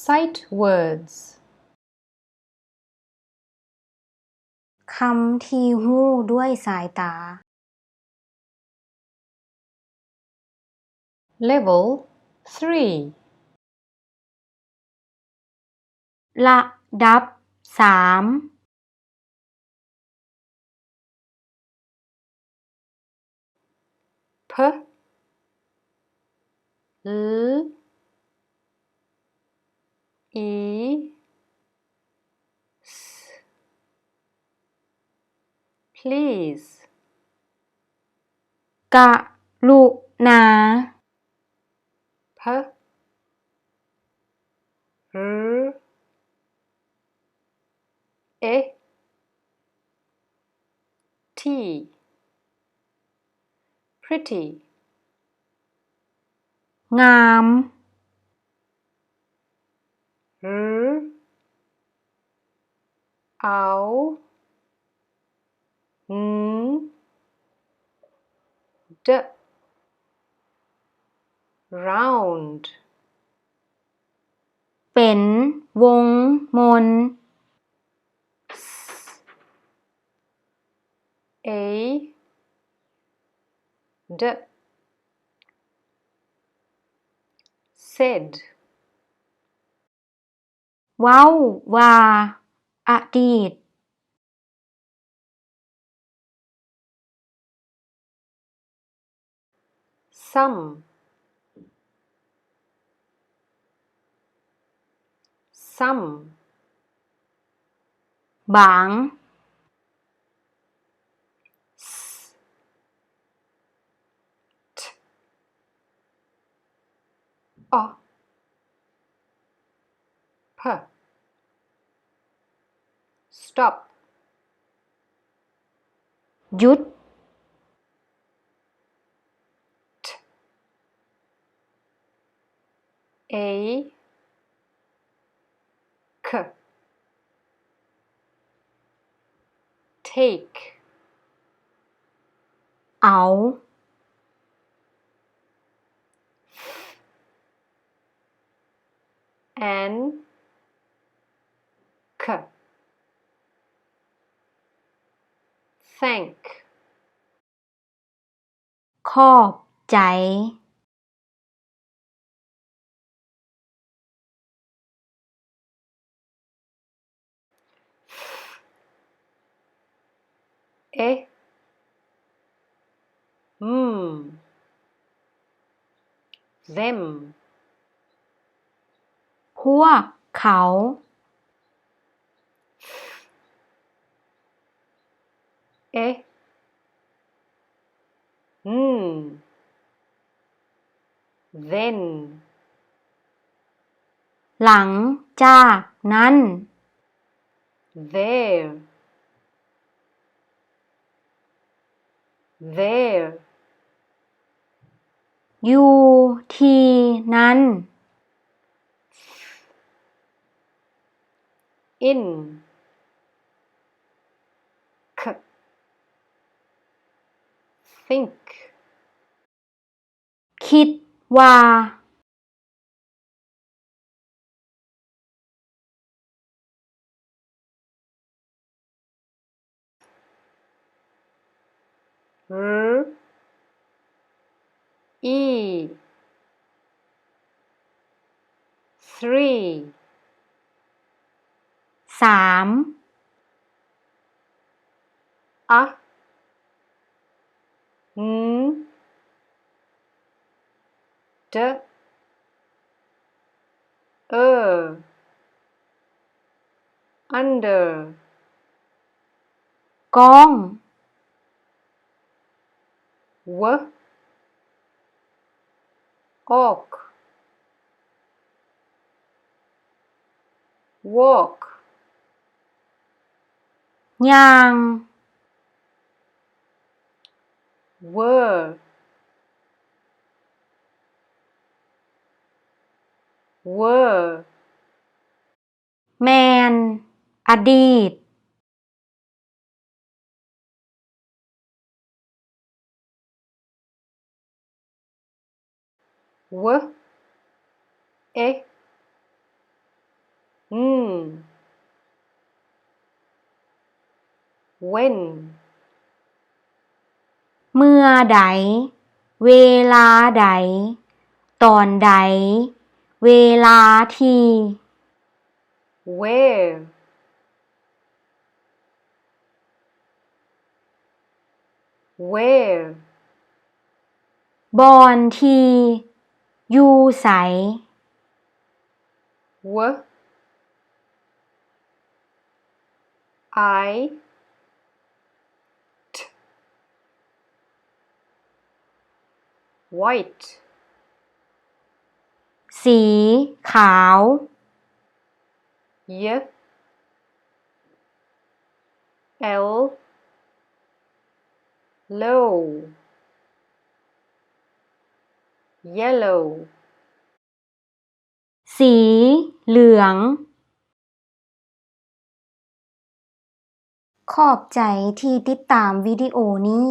Sight words. ຄຳທີ່ຮູ້ດ້ວຍສາຍຕາ. Level three. ລະດັບສາມ. P, L, E, S, please. ກະລຸນາ. P, R, E, T, pretty. ງາມ. R, O, N, D, round. ເປັນວົງມົນ. S, A, D, said. ເວົ້າວ່າອະດີດ. Some, some. ບາງ. S, T, O, P, stop. ຢຸດ. T, A, K, take. ເອົາ. F, N, K, thank. ຂອບໃຈ. F, E, M, them. ພວກເຂົາ. F, E, N, then. ຫຼັງຈາກນັ້ນ. There, there. ຢູ່ທີ່ນັ້ນ. In, K, think. ຄິດວ່າ. R, E, three. ສາມ. A, N, D, E, under. ກ້ອງ. W, walk, walk. ຍ່າງ. Were, were. ແມ່ນ ອະດີດ. W, E, อืม when ເມື່ອໃດ ເວລາໃດ ຕອນໃດ ເວລາທີ່ where where ບ່ອນທີ່ ຢູ່ໃສ were I t white ສີຂາວ y e l l o w yellow ສີເຫຼືອງ ຂອບໃຈທີ່ຕິດຕາມວິດີໂອນີ້.